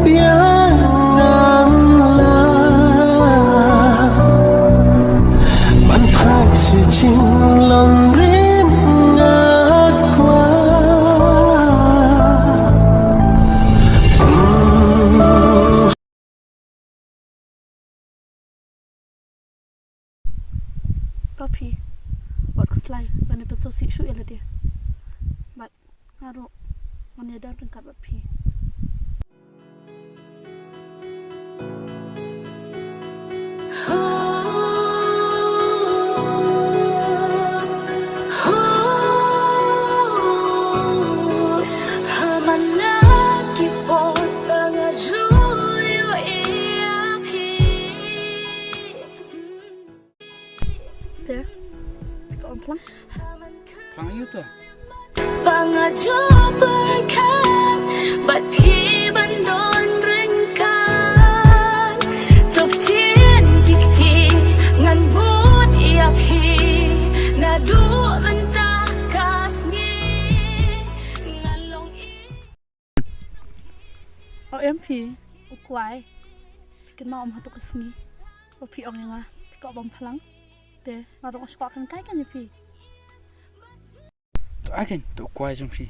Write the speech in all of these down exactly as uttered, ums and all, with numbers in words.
Biang ngan la ban phak shi jinglong rim nga kwah. Ko phi, wat khuslai ban ïa pynsngewsih shuh ïa lade. Bad nga ruh ngan ïa don ryngkat bad phi. Te, phi kwah ban phlang? Phlang aïu to? Ba nga ju pyrkhat bad phi ban don ryngkat. To ktien ki kti ngan bud ïa phi, naduh mynta ka sngi nga long i. O em phi, u kwai. Phi kynmaw em hato ka sngi ba phi ong ïa nga phi kwah ban phlang. Te nga ruh nga shu kwah kynkai kan ïa phi. To ai kan, to u kwai jong phi.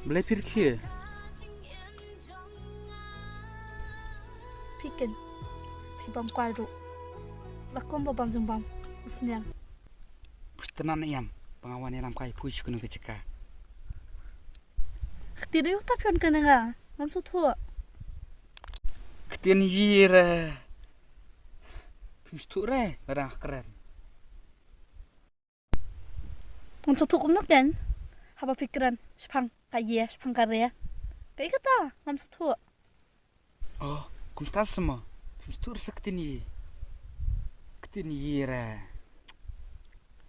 Balei phi rkhie? Phi ken, phi bam kwai ruh. La kum ba bam jong bam. Sniang. Phi tnat na ïam ba nga wan ïalam kai phi sha kano ka jaka. Ktien ïa uta phi wan kane nga. Ngam sngewthuh. Ktien ïa re. Phim sngewthuh re, lada nga kren. Ngam sngewthuh kumno ken? Haba phi kren shaphang ka ïe, shaphang ka re. Kaei kata? Ngam sngewthuh. Oh, kumta sa mo. Phim sngewthuh re sa ktien ïe. Ktien ïe re.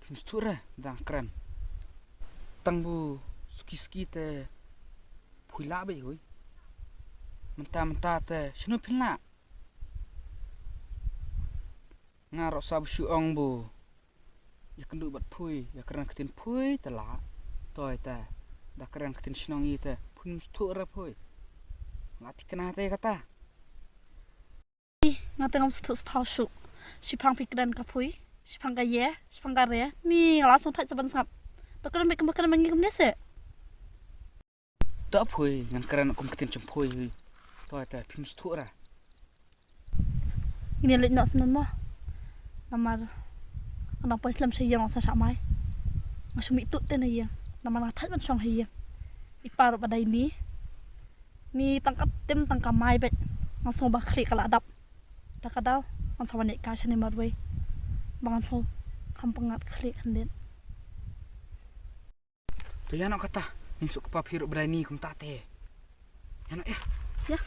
Phim sngewthuh re, dang kren. Tang bu suki suki te phi lah beit hoi. Mynta mynta te shano phin lah. Nga ruh sa ba shu ong bu ïakynduh bad phi, ïakren ktien phi te lah. Toi te da kren ktien shnong ïa te phin sngewthuh re phi. Nga thikna te kata. Nga te ngam sngewthuh sngewthuh shuh. Shaphang phi kren ka phi, shaphang ka ïe, shaphang ka re. Ni nga la sngewthuh sa ban sngap. To kren bad kumba kren ma ngi kumne se. To phi ngan kren kum ktien jong phi. To te phim sngewthuh re. Ngin ïa leit noh shen mo. Namar nga dang poi slem sha ïing, sa shah mai. Nga shu mih tut te na ïing namar nga thait ban shong ha ïing. I pa ruh ba dei ni. Ni tang ka tim tang ka mai beit. Nga sngew ba khlieh ka la dap. Ta ka daw ngan sa wan ïaid kai shane marwei. Ba ngan sngew kham pyngngad khlieh khyndiat. To ïa noh kata, ngin shu kpa phi ruh ba dei ni kumta te. Ïa noh ïa. Ïa.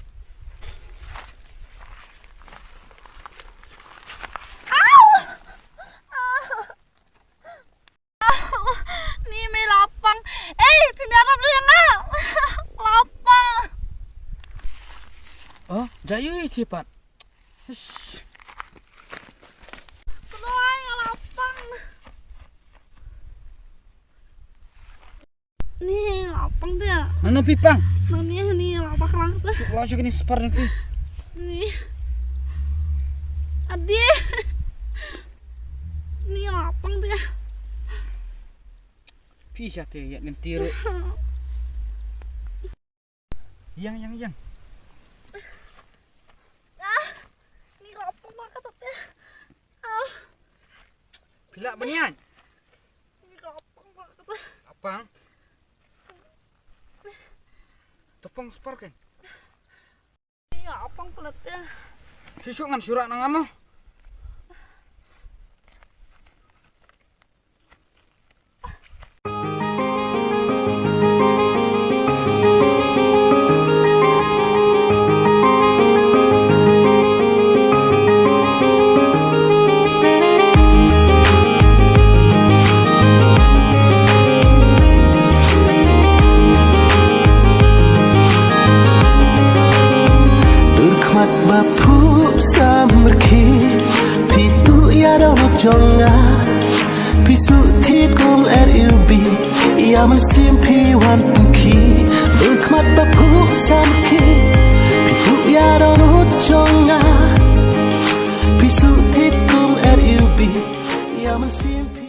Au! Au! Ni mei lapang. Ei, phi mei arap ïa nga. Lapang. Oh, jai ïa i thipat. Ish. Kloi nga lapang. Ni lapang te. Nano phi pang? Nang ni ni lapang lang te. Suk la suk ni spar ni phi. Ni. Adi. Ni lapang te. Phi sha te ïa lynti ruh. Ïeng, ïeng, ïeng. Ah, ni lapang ba kata te. Ah. Phi lah ban ïaid? Ni lapang ba kata. Lapang. To pang spar kan. Ni lapang pala te. Shu shu ngan shu rah na nga mo. Jong nga, phi shu thied kum R U B, ïa mynsiem phi wan pynkhih, bun khmat ba phuh samrkhie, phi phuh ïa dohnud jong nga, phi shu thied kum R U B, ïa mynsiem phi.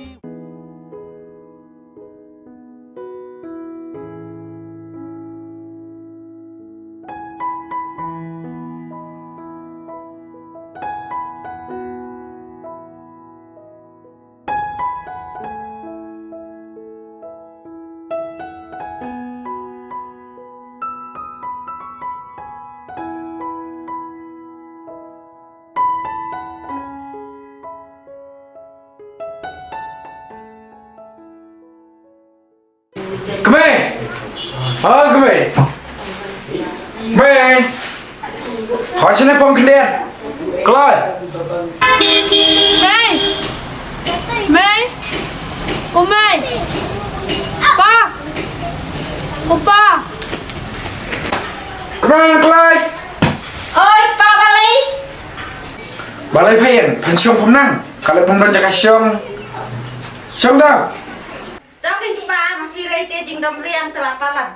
Kmie! O Kmie! Kmie! Khoi shane pom khyndiat! Kloi! Mei! Mei! O Mei! Pa! O Pa! Kmie, kloi! Oi, Pa, balei? Balei pha ïeng, phan shong pham nang. Ka leh pom don jaka shong. Shong da. To kin kpa, ma phi rei te jingdom riang te la palat.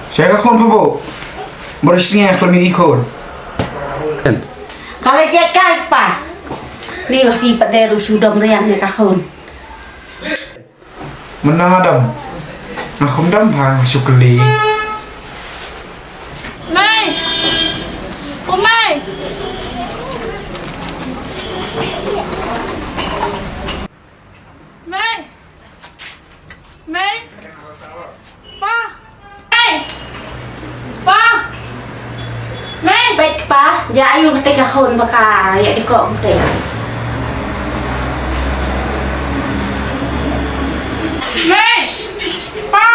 Sha ka khun pha bud. Bor sngi khlem i khun. Ka la ïa kai pa. Ni ma phi pat de ruh shu dom riang ïa ka khun. Mynta dam. Nga khum dam pha nga shu kylli. Mei! O Mei! Mei! Mei! Pa! Mei! Pa! Mei! Peit pa, ja ayu kata ka khun ba ka ïa dei ko kata. Mei! Pa!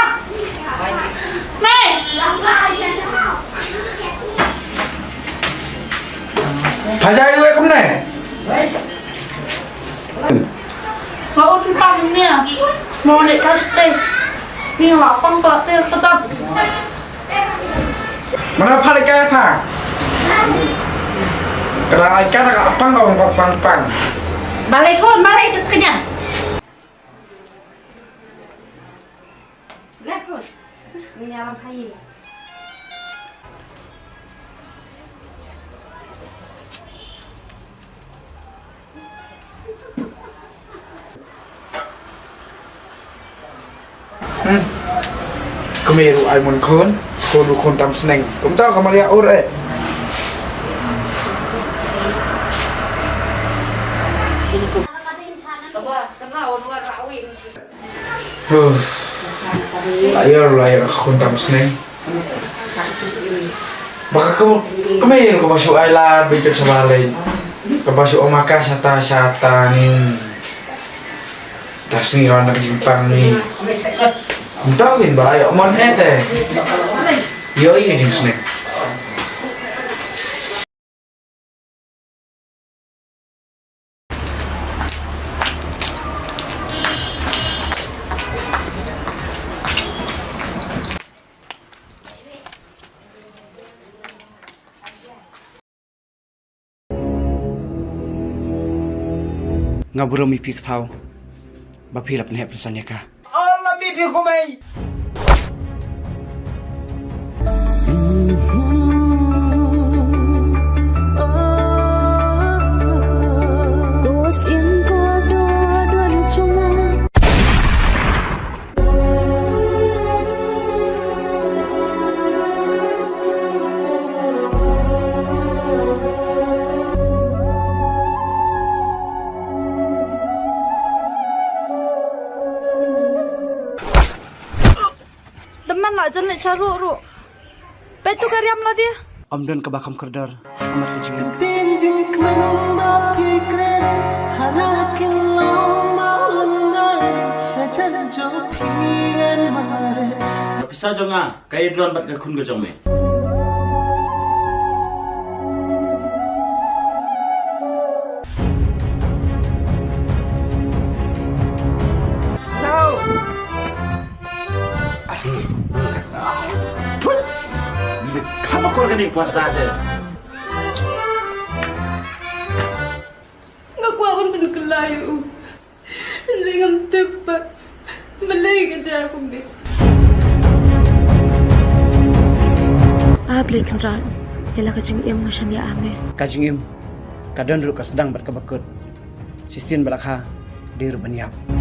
Mei! Pha ja ayu kumne? Nga ur phi pang nia. Mo ne ka ste. Ni la pang pa te ka jap. Mana pha le ka pha. Kala ai ka ka pang ka pang pang pang. Balei khun, balei tu kenyang. Leh khun. Ni alam hai. Hmm. Kmie ruh ai mon khun, khun ruh khun tam sneng. Kumta ka Maria ur eh. Huh. La ïoh, la ïoh khun tam sneng. Ba ka kum, kmie kaba shu ai lad bad ka shu ba leit. Kaba shu ong ma ka shata shata ni. Ta sngi wan na ka jingpang ni. Kumta kin ba la ïoh mon eh te. Ïoh ïa ka jingsneng. Nga burom ïa phi ka thaw ba phi la pynheh pynsan ïa ka. Ol ma mi phi kumai. Ko sim ko do do lu chunga. Dam man la jan leh sha ruh ruh. Peit tu ka riam la dia. Ym don kaba kham kordor ha khmat ka jingim. Ktien jingkmen ba phi kren ha la kin long ba lyngngai sha jan jong phi ngan mare. Ka pisa jong nga ka ïadon bad ka khun ka jong me. Kor kani pyrsa te. Nga kwah ban pynkylla ïa u. Hynrei ngam tip ba balei ka jia kumne. A Blei Kynrad, ïa la ka jingim nga shaniah ha me. Ka jingim ka don ruh ka sdang bad kaba kut. Shisien ba la kha dei ruh ban ïap.